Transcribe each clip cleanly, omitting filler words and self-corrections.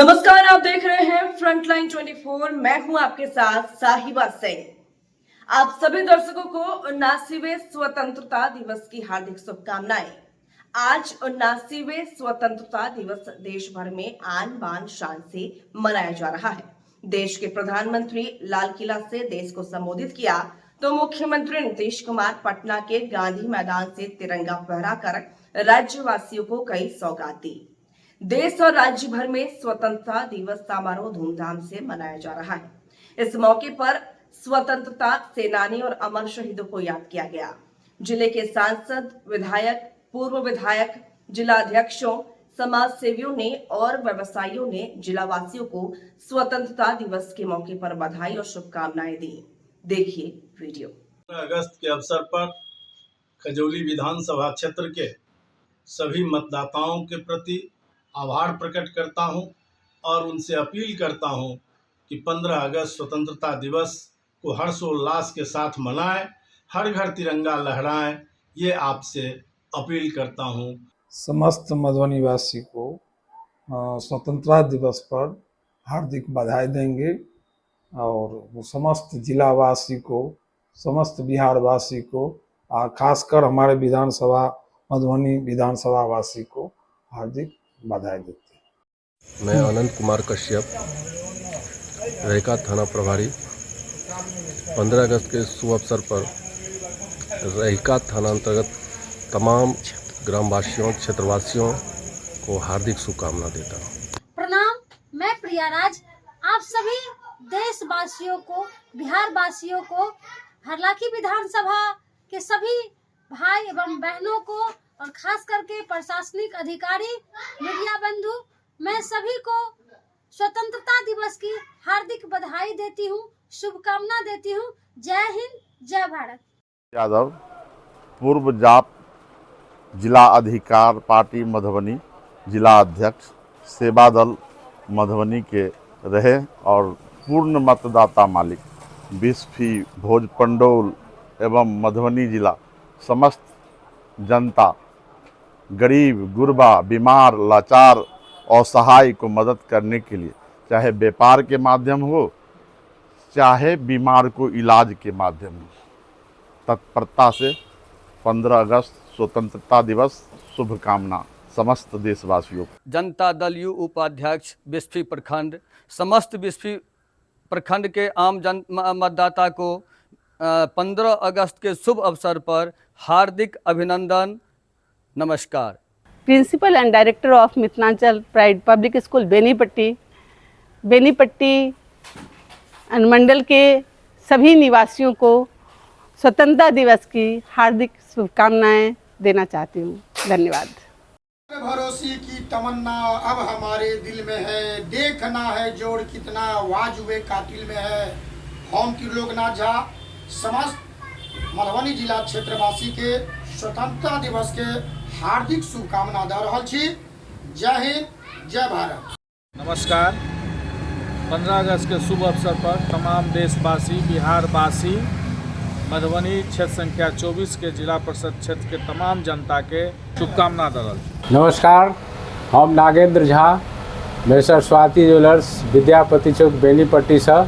नमस्कार, आप देख रहे हैं फ्रंटलाइन 24। मैं हूं आपके साथ साहिबा सिंह। आप सभी दर्शकों को 79वें स्वतंत्रता दिवस की हार्दिक शुभकामनाएं। आज 79वें स्वतंत्रता दिवस देश भर में आन बान शान से मनाया जा रहा है। देश के प्रधानमंत्री लाल किला से देश को संबोधित किया तो मुख्यमंत्री नीतीश कुमार पटना के गांधी मैदान से तिरंगा फहराकर राज्यवासियों को कई सौगात दी। देश और राज्य भर में स्वतंत्रता दिवस समारोह धूमधाम से मनाया जा रहा है। इस मौके पर स्वतंत्रता सेनानी और अमर शहीदों को याद किया गया। जिले के सांसद, विधायक, पूर्व विधायक, जिला अध्यक्षों, समाज सेवियों ने और व्यवसायियों ने जिलावासियों को स्वतंत्रता दिवस के मौके पर बधाई और शुभकामनाएं दी। देखिए वीडियो। अगस्त के अवसर पर खजौली विधानसभा क्षेत्र के सभी मतदाताओं के प्रति आभार प्रकट करता हूं और उनसे अपील करता हूं कि 15 अगस्त स्वतंत्रता दिवस को हर्षोल्लास के साथ मनाएं, हर घर तिरंगा लहराएं, ये आपसे अपील करता हूं। समस्त मधुबनी वासी को स्वतंत्रता दिवस पर हार्दिक बधाई देंगे और समस्त जिलावासी को, समस्त बिहारवासी को और खासकर हमारे विधानसभा मधुबनी विधानसभा वासी को हार्दिक बधाई देते हैं। मैं आनंद कुमार कश्यप, रहिका थाना प्रभारी, 15 अगस्त के शुभ अवसर पर रहिका थाना अंतर्गत तमाम ग्रामवासियों, क्षेत्रवासियों को हार्दिक शुभकामना देता हूँ। प्रणाम, मैं प्रिया राज आप सभी देशवासियों को, बिहार वासियों को, हरलाखी विधानसभा के सभी भाई एवं बहनों को और खास करके प्रशासनिक अधिकारी, मीडिया बंधु, मैं सभी को स्वतंत्रता दिवस की हार्दिक बधाई देती हूँ, शुभकामना देती हूँ। जय हिंद, जय भारत। यादव, पूर्व जाप जिला अधिकार पार्टी मधुबनी जिला अध्यक्ष, सेवा दल मधुबनी के रहे और पूर्ण मतदाता मालिक, बिस्फी, भोज पंडौल एवं मधुबनी जिला समस्त जनता, गरीब गुरबा, बीमार, लाचार, असहाय को मदद करने के लिए, चाहे व्यापार के माध्यम हो, चाहे बीमार को इलाज के माध्यम हो, तत्परता से 15 अगस्त स्वतंत्रता दिवस शुभकामना समस्त देशवासियों को। जनता दल you उपाध्यक्ष, बिस्फी प्रखंड, समस्त बिस्फी प्रखंड के आम जन मतदाता को 15 अगस्त के शुभ अवसर पर हार्दिक अभिनंदन, नमस्कार। Principal and director of Mithilanchal pride public school, Benipatti, Benipatti अनुमंडल के सभी निवासियों को स्वतंत्रता दिवस की हार्दिक शुभकामनाएं देना चाहती हूँ। धन्यवाद। भरोसे की तमन्ना अब हमारे दिल में है, देखना है जोर कितना बाजुए कातिल में है। हम त्रिलोकनाथ झा समस्त मधुबनी जिला क्षेत्रवासी के स्वतंत्रता दिवस के हार्दिक शुभकामना दऽ रहल छी। जय हिंद, जय भारत। नमस्कार। 15 अगस्त के शुभ अवसर पर तमाम देशवासी, बिहारवासी, मधुबनी क्षेत्र संख्या 24 के जिला परिषद क्षेत्र के तमाम जनता के शुभकामना दऽ रहल छी। नमस्कार, हम नागेंद्र झा, मेसर स्वाति ज्वेलर्स, विद्यापति चौक, बेनीपट्टीसँ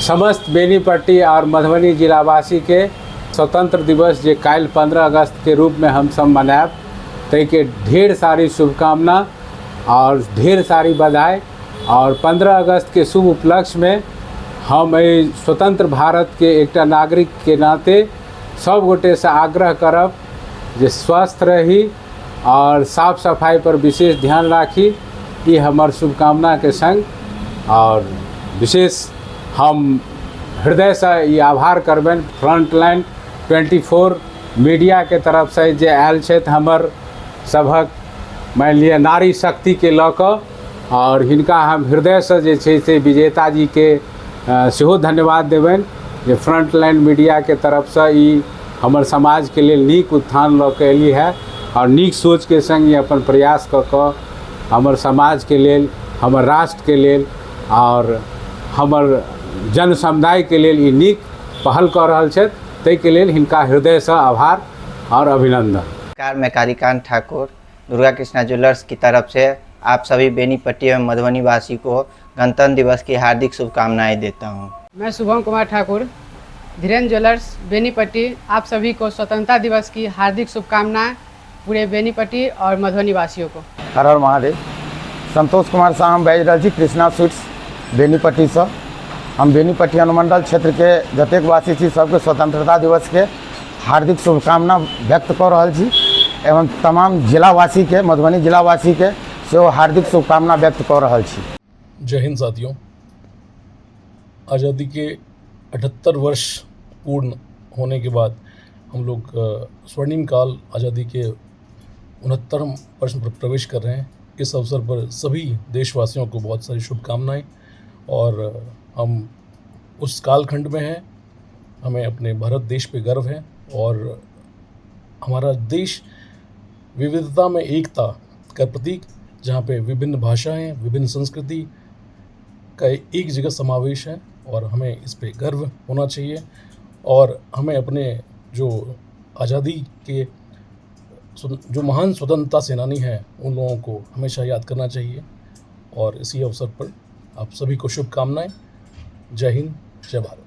समस्त बेनीपट्टी और मधुबनी जिलावासीके स्वतंत्र दिवस जे काल्हि 15 अगस्तके रूपमे हमसब मनायब, ताहिके ढेर सारी शुभकामना और ढेर सारी बधाई। और 15 अगस्तके शुभ उपलक्ष्यमे हम एहि स्वतंत्र भारतके एकटा नागरिकके नाते सब गोटेसँ आग्रह करब जे स्वस्थ रही और साफ सफाई पर विशेष ध्यान राखी। ई हमर शुभकामनाके संग और विशेष हम हृदयसँ ई आभार करबनि फ्रंटलाइन 24 मीडियाके तरफसँ जे आयल छथि हमर सभक, मानि लिअ, नारी शक्तिके लऽ कऽ और हिनका हम हृदयसँ जे छै से विजेता जीके सेहो धन्यवाद देबनि जे फ्रंटलाइन मीडियाके तरफसँ ई हमर समाजके लेल नीक उत्थान लऽ कऽ एली है और नीक सोचके संग ई अपन प्रयास कऽ कऽ हमर समाजके लेल, हमर राष्ट्रके लेल और हमर जन समुदायके लेल ई नीक पहल कऽ रहल छथि। ताहिके लेल हिनका हृदयसँ आभार और अभिनंदन। नमस्कार, मैं कालीकांत ठाकुर, दुर्गा कृष्णा ज्वेलर्स की तरफ से आप सभी बेनीपट्टी एवं मधुबनी वासी को गणतंत्र दिवस की हार्दिक शुभकामनाएं देता हूं। मैं शुभम कुमार ठाकुर, धीरेन्द्र ज्वेलर्स बेनीपट्टी, आप सभी को स्वतंत्रता दिवस की हार्दिक शुभकामनाएं पूरे बेनीपट्टी और मधुबनी वासियों को। हर हर महादेव। संतोष कुमार शाह हम बाजि रहल छी कृष्णा स्वीट्स बेनीपट्टीसँ। हम बेनीपट्टी अनुमंडल क्षेत्रके जतेक वासी छी, सबके स्वतंत्रता दिवसके हार्दिक शुभकामना व्यक्त कऽ रहल छी एवं तमाम जिलावासीके, मधुबनी जिलावासीके सेहो हार्दिक शुभकामना व्यक्त कऽ रहल छी। जय हिंद साथियों। आज़ादी के 78 वर्ष पूर्ण होने के बाद हम लोग स्वर्णिम काल आज़ादी के 69 वर्ष में प्रवेश कर रहे हैं। इस अवसर पर सभी देशवासियों को बहुत सारी शुभकामनाएं और हम उस कालखंड में हैं, हमें अपने भारत देश पे गर्व है और हमारा देश विविधता में एकता का प्रतीक, जहाँ पे विभिन्न भाषाएं, विभिन्न संस्कृति का एक जगह समावेश है और हमें इस पे गर्व होना चाहिए और हमें अपने जो आज़ादी के जो महान स्वतंत्रता सेनानी हैं, उन लोगों को हमेशा याद करना चाहिए और इसी अवसर पर आप सभी को शुभकामनाएं। जय हिंद, जय भारत।